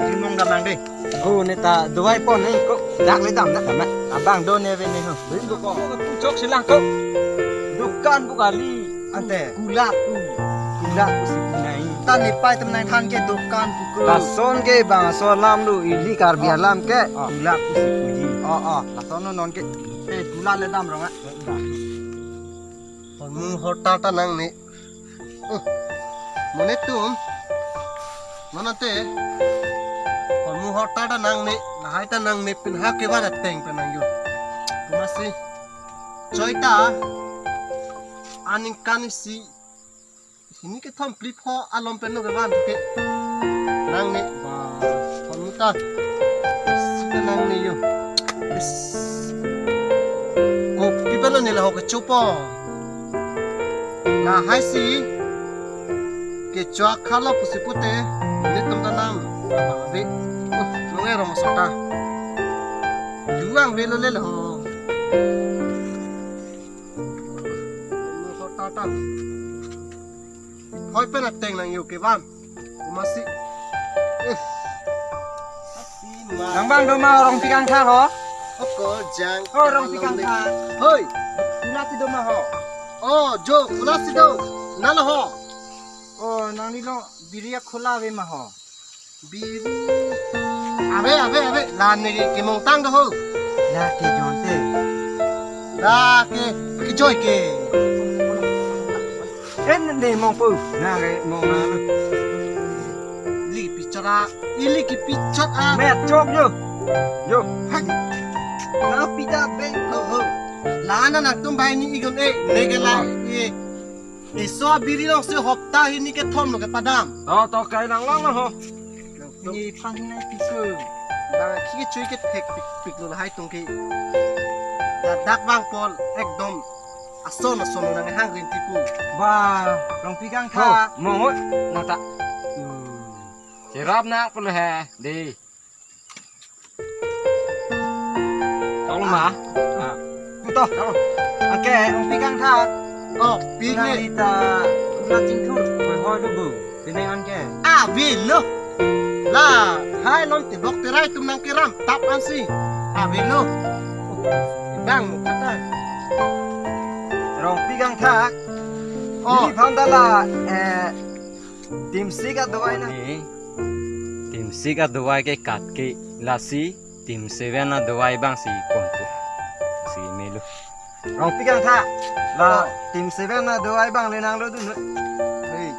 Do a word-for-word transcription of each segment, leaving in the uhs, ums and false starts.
Rimong damnang dei. Oh, ne ta dovai pon ne ko. Dak le dam, dak dam. Abang do ne ave ne ho. Chokche lang ko. Dukan pu kali. Ante. Kulak pu. Kulak pusi pu nai. Ta ne pai tem nai than ke dukan pu ko. Lason ke bang aso alam do, ili Karbi alam ke. Oh. Kulak pusi puji. Oh, oh. Lason non ke. Eh, kulak le dam rong a. Hormu hortar ta nangne. Uh. Monet tum. Nonante. Hormu hortar ta nangne. Lahai ta nangne pin ha kevan ateng pen nang yo. Kumasi. Choi ta. Aningkan isi. Hini kethom phli pho alom pen lo kevan ke. Nangne. Ba. Hormu ta. Isi ta nangne yo. Is. Kopi pen lo ne la ho kechopo. Lahai si kecho akha lo pusi pute, netum ta nam. Abi, uh, nonge rong sota. Juang velo le lo. Sota ta. Hoi pen ateng nang yo kevan. Kumasi. Eh. Nang bang do ma Rongpi Kangthak ho? Oko jang. Oh, Rongpi Kangthak. Hoi. Kula si do ma ho? Oh, jo, kula si do. Nalo ho? Oh, nangli lo biri akhola ave ma ho? Biri. Ave, ave, ave. La ne kemong tang do ho. La ke jonte. La ke, ke joy ke. En ne mong pu. Na ke mong na. Ili pichot a, ili ke pichot a. Met chok yo. Yo. Hak. Na pita beng ko ho. La na nangtum bai ni igun e, ne ke la. Ye. Iso biri long si hopta hini kethom lo kepadam. To, to, kai nang long na ho. Ni pang hinai piso. Bang khi chui ke thek pik pik lo hai tung ke. Dak bang pol ekdom ason ason nang hang rin tipu. Ba, Rongpi Kangthak. Ho, mo, mo, nata. Hmm. Cherap na pul he, dei. Tong ma. Ah. Puto. Tong. Oke, Rongpi Kangthak. Oh, pi ne. Nang ita, na chingthur. Hoi hoi do bu. Pinai an ke. Ave lo. La, hai lom tebok terai tum nang keram tap ansi. Ave lo. Bang mu kata. Rongpi Kangthak. Oh. Ili phanda la, eh, timsik adovai na. Ni, timsik adovai ke kat ke lasi, tim seven adovai bang si pon ko. Si melo. Rongpi Kangthak. La, oh. Tim seven adovai bang le nang lo dun. Hei.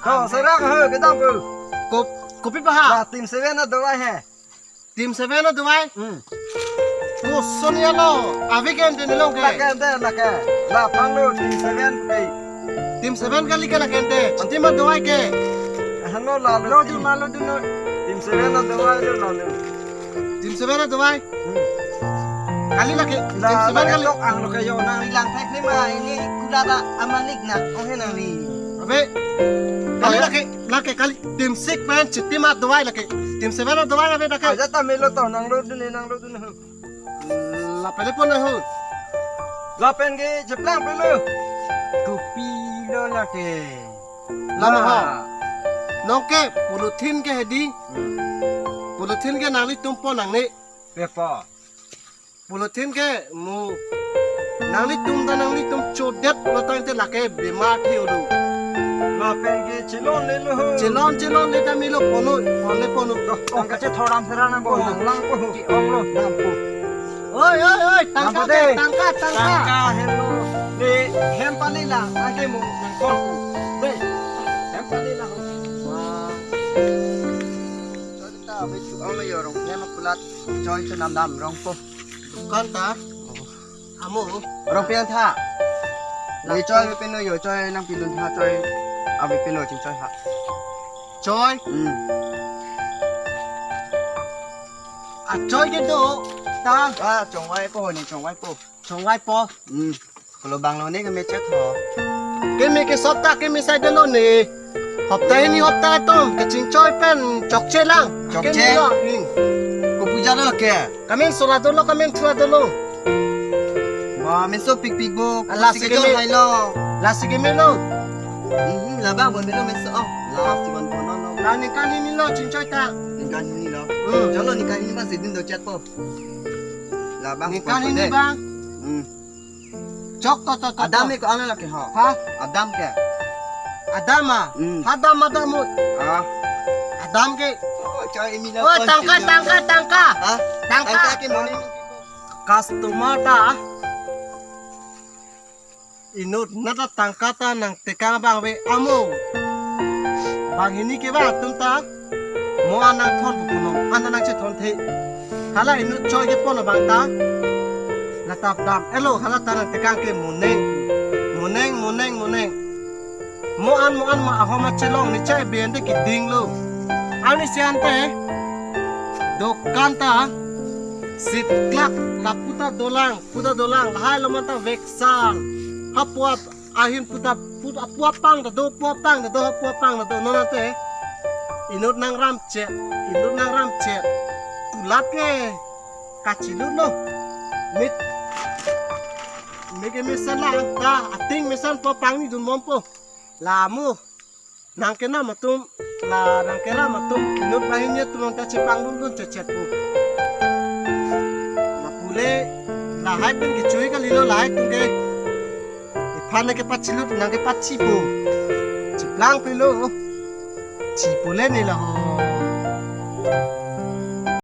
Ko, serang he, kedam ko. Kop-, kopi paha? La, tim seven adovai he. Tim seven adovai? Hmm. Koson ya lo, ave ke ante nelong ke? Lake ante, lake. La panglo tim seven ke. Tim seven kali ke lake ante. Tim adovai ke. Hano la lo. Lo dun ma lo dun lo. Tim seven adovai lo la lo. Tim seven adovai? Hmm. Kali lake. La, tim seven lake kali. Tok ang lo ke yo nang. Ilang thek ni ma ini kuda ta amalik na. Oh he nang ri. Ave. Kali lake, lake kali. Tim six pen chitim adovai lake. Tim seven adovai ave lake. Aja ta melo to nang lo dun nang lo dun. Lapen le pon ho. Lapen ke cheplang pelo. Kopi lo lake. Lama ha. La. Nong ke polythene ke hedi. Hmm. Polythene ke nanglitum pon nangne. Pepo. Polythene ke mu nanglitum ta nanglitum chodet lo tangte lake bimar thi udu. Lapen ke chelon le lo ho. Chelon chelon le ta melo pono, pon le pono. Doh, tangka che thoram seran nang pon. Pon lang po ho. Ki ong lo. Dam po. Oi, oi, oi, tangka dam po de. Tangka, tangka. Tangka hello. De hem pali la, ake mu nang pon ko. De hem pali la ho. Wah. Choi ta abe chu ong lo yo Rongpi Kangthak kulat. Choi chu nam dam rong po. Dukan ta. Amo. Rongpi Kangthak. La. Ni choi ave peno yo, choi nangpidun tha choi. Ave peno chingchoi ha. Choi. Hmm. A choi ke do ta. Ah, chongvai po ni chongvai po. Chongvai po. Hmm. Kolo bang lo ne keme chet ho. Keme ke sopta keme sai dolo ne. Hopta hini hopta atum kachingchoi pen chokche lang. Chokche? Keme lo, hmm. Ko puja lo ke? Kamen sora dolo, kamen thua dolo. Wah, men so pik pik bo. Ala si keme hai lo. La si keme lo. Hmm, labang bon melo meso. Oh, last one kono no. La ningkan hini lo chingchoi ta. Ningkan hini lo. Hmm. Chalo ningkan hini bang sidin do chat po. Labang ningkan hini de bang. Hmm. Chok to to to. Adam to. Ke ko-an lake ho? Ha? Adam ke? Adam ah? Hmm. Adam Adam mo. Ah. Adam ke. Oh, choi imi lo. Oh, tangka tangka tangka. Ha? Tangka. Tangka ke moni. Customer ta. Inut nata tangka ta nangtekang abang ave amo. Bang hini ke bang atum ta mo an nangthon puno, an nangchethon the. Hala inut choi ke pon abang ta. Latap dam elo hala ta nangtekang ke moneng. Moneng, moneng, moneng. Mo an mo an ma ahom achelong ne chai ben de kiding lo. Arnisi ante dokan ta siklak lapu ta dolang. Pu ta dolang, lahai lo man ta veksan. Hapuap ahin pu ta, pu ta puap pang ta do, puap pang ta do, hapuap pang ta do, non ante. Inut nang ram che, inut nang ram che. Tulat ke kachilut lo. Mit. Mik ke mesan la ta, ating mesan puap pang ni dun mompo. Lamu. Nangkenam atum, la nangkeram atum, inut banghini atum nang ta chepangdun dun chechet pu. La pule, lahai pen kechui kalilo lahai atum ke. Iphan nangkepachilut, nangkepachipo. Chiplang pelo. Chipule ne la ho.